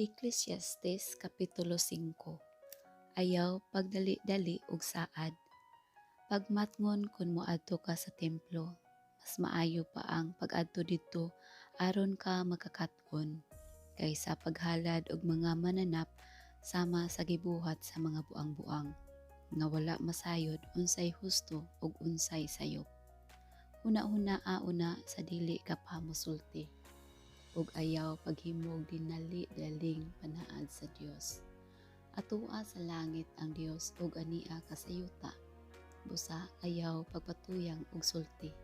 Eklesiastes Kapitulo 5. Ayaw pagdali-dali og saad. Pagmatngon kon moadto ka sa templo, mas maayo pa ang pag-adto didto aron ka makakat-on, kaysa paghalad og mga mananap sama sa gibuhat sa mga buang-buang, nga wala masayod unsay husto ug unsay sayop. Hunahunaa una sa dili ka pa mosulti, ug ayaw paghimog dinali-daling panaad sa Dios. Atua sa langit ang Dios ug ania ka sa yuta, busa ayaw pagpatuyang og sulti.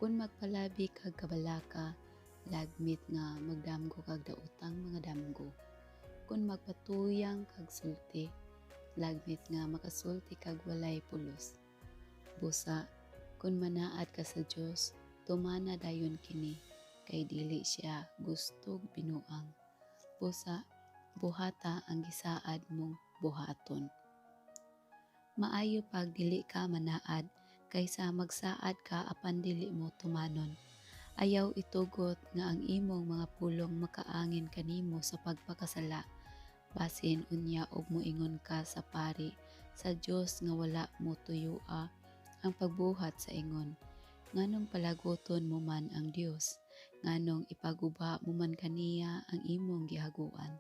Kon magpalabi kag kabalaka, lagmit nga magdamgo kag daotang mga damgo. Kon magpatuyang kag sulti, lagmit nga makasulti kag walay pulos. Busa, kon manaad ka sa Dios, tumana dayon kini, kay dili siya gustog binuang. Busa, buhata ang gisaad mong buhaton. Maayo pag dili ka manaad kaysa magsaad ka apan dili mo tumanon. Ayaw itugot nga ang imong mga pulong makaangin kanimo sa pagpakasala. Basin unya og moingon ka sa pari sa Dios nga wala motuyoa ang pagbuhat sa ingon. Nganong palaguton mo man ang Dios? Nganong ipaguba mo man kaniya ang imong gihaguan?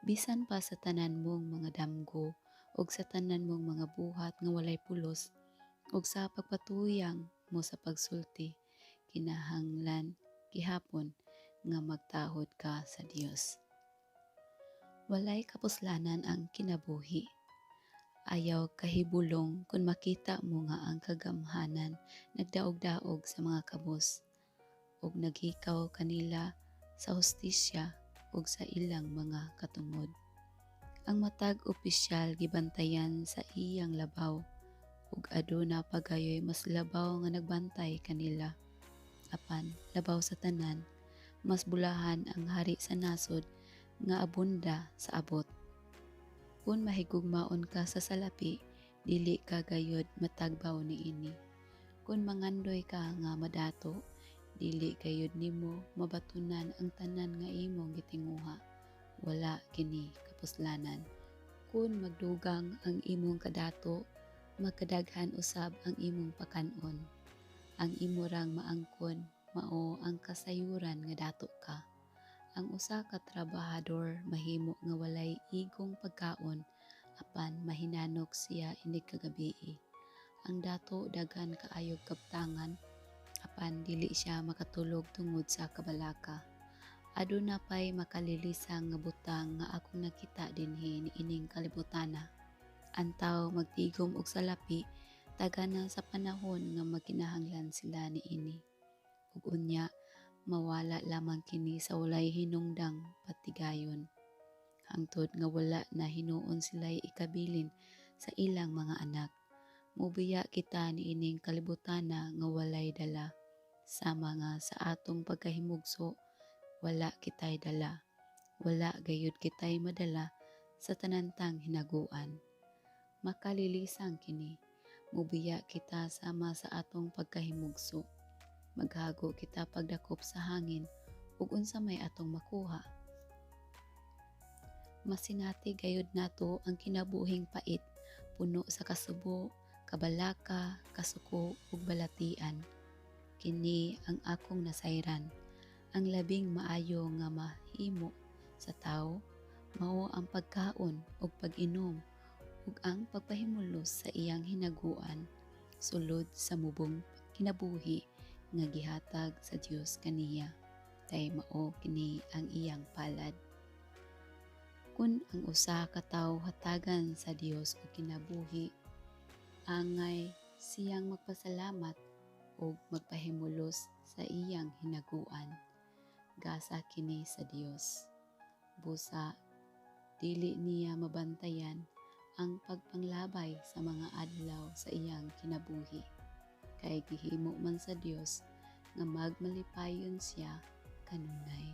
Bisan pa sa tanan mong mga damgo ug sa tanan mong mga buhat nga walay pulos ug sa pagpatuyang mo sa pagsulti, kinahanglan gihapon nga magtahod ka sa Dios. Walay kapuslanan ang kinabuhi. Ayaw kahibulong kung makita mo nga ang kagamhanan nagdaog-daog sa mga kabus ug naghikaw kanila sa hustisya ug sa ilang mga katungod. Ang matag opisyal gibantayan sa iyang labaw ug aduna pa gayoy mas labaw nga nagbantay kanila. Apan labaw sa tanan, mas bulahan ang hari sa nasod nga abunda sa abot. Kung mahigugmaon ka sa salapi, dili ka gayod matagbaw niini. Kung mangandoy ka nga madato, dili gayud nimo mabatunan ang tanan nga imong gitinguha. Wala kini kapuslanan. Kung magdugang ang imong kadato, magkadaghan usab ang imong pakanon. Ang imo rang maangkon mao ang kasayuran nga dato ka. Ang usa ka trabahador mahimo nga walay igong pagkaon, apan mahinanok siya inig kagabii. Ang dato daghan kaayog kabtangan, apan dili siya makatulog tungod sa kabalaka. Aduna pay makalilisang nga butang nga akong nakita dinhi niining kalibotana. Ang tawo magtigom og salapi tagana sa panahon nga magkinahanglan sila niini. Ug unya mawala lamang kini sa walay hinungdang patigayon. Hangtod nga wala na hinuon sila'y ikabilin sa ilang mga anak. Mobiya kita niining kalibotana nga walay dala. Sama nga sa atong pagkahimugso, wala kitay dala. Wala gayud kitay madala sa tanantang hinaguan. Makalilisang kini, mobiya kita sama sa atong pagkahimugso. Maghago kita pagdakop sa hangin ug unsa may atong makuha? Masinati gayud nato ang kinabuhing pait, puno sa kasubo, kabalaka, kasuko ug balatian. Kini ang akong nasayran. Ang labing maayo nga mahimo sa tawo mao ang pagkaon ug pag-inom ug ang pagpahimulos sa iyang hinaguan sulod sa mubong kinabuhi nga gihatag sa Dios kaniya, kay mao kini ang iyang palad. Kun ang usa ka tawo hatagan sa Dios og kinabuhi, angay siyang magpasalamat ug magpahimulos sa iyang hinaguan. Gasa kini sa Dios. Busa dili niya mabantayan ang pagpanglabay sa mga adlaw sa iyang kinabuhi. Kay gihimo man sa Dios nga magmalipayon siya kanunay.